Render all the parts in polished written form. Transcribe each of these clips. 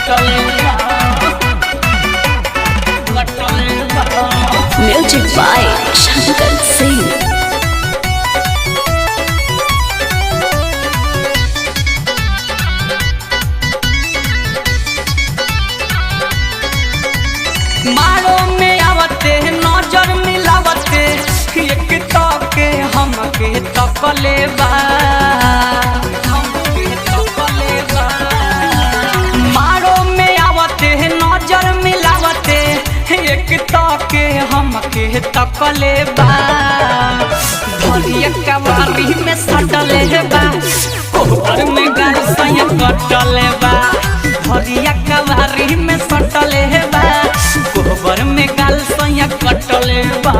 कटले बा कटले बा। Music by Shankar Singh. मारो में आवते नजर मिलावते एक तके हमके तकले बा, हमके तकले बा। मारो में आवते नजर मिलावते एक तके हमके तकले बा। धरिया कवारी में सटले बा, कोहर में गाल सैया कटले बा। धरिया कवारी में सटले बा, कोहबर में गाल सैया कटले बा।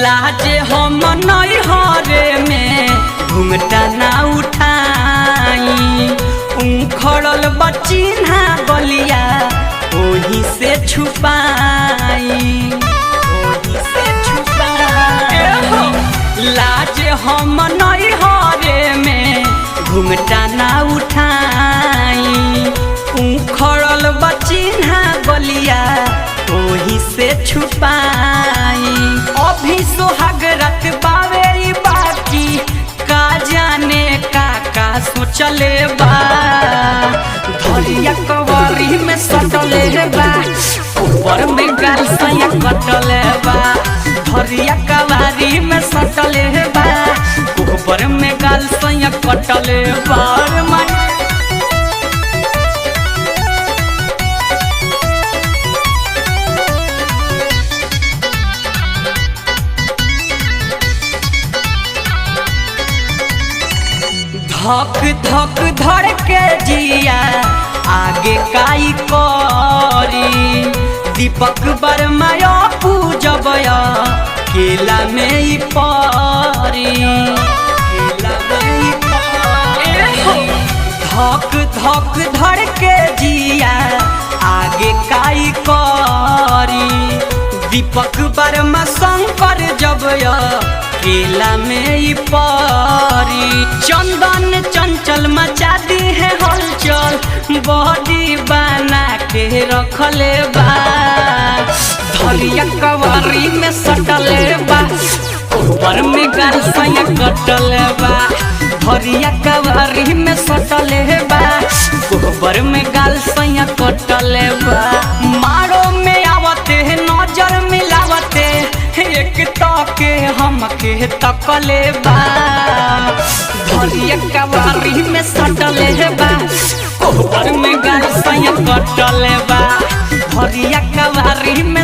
लाजे हम नैहरे में घुंघटा ना उठाई, उखड़ल बचिन्हा बलिया ओही से छुपाई, ओही से छुपाई। लाजे हम नैहरे में घुंघटा ना उठाई, उखड़ल बचिन्हा बलिया ओही से छुपाई। अभी सोहाग रत बावे ई बाकी का जाने का का सोचले बा। धरिया कवरी में सटले बा, ऊपर में गाल सैया कटले बा। धरिया कवारी में सटले बा, ऊपर में गाल सैया कटले बा। अरे माई। धक धक धर के जिया आगे काई करी, दीपक बर्माया पूजबया केला में ई परी, केला में ई परी। धक धक धर के जिया आगे काई करी, दीपक वर्मा शंकर जबया केला में ई परी। चंदन चंचल मचा दी है हलचल, बॉडी बना के रखले बा। धरिया कवारी में सटले बा, ऊपर में गाल सैया कटले बा। धरिया कवारी में सटले बा, कोहबर में गाल सैया कटले बा। मारो में आवते नजर मिलावते एक तके हमके तकले बा। धरिया कवारी में सटले बा, कोहबर में गाल सैया कटले बा। धरिया कवारी में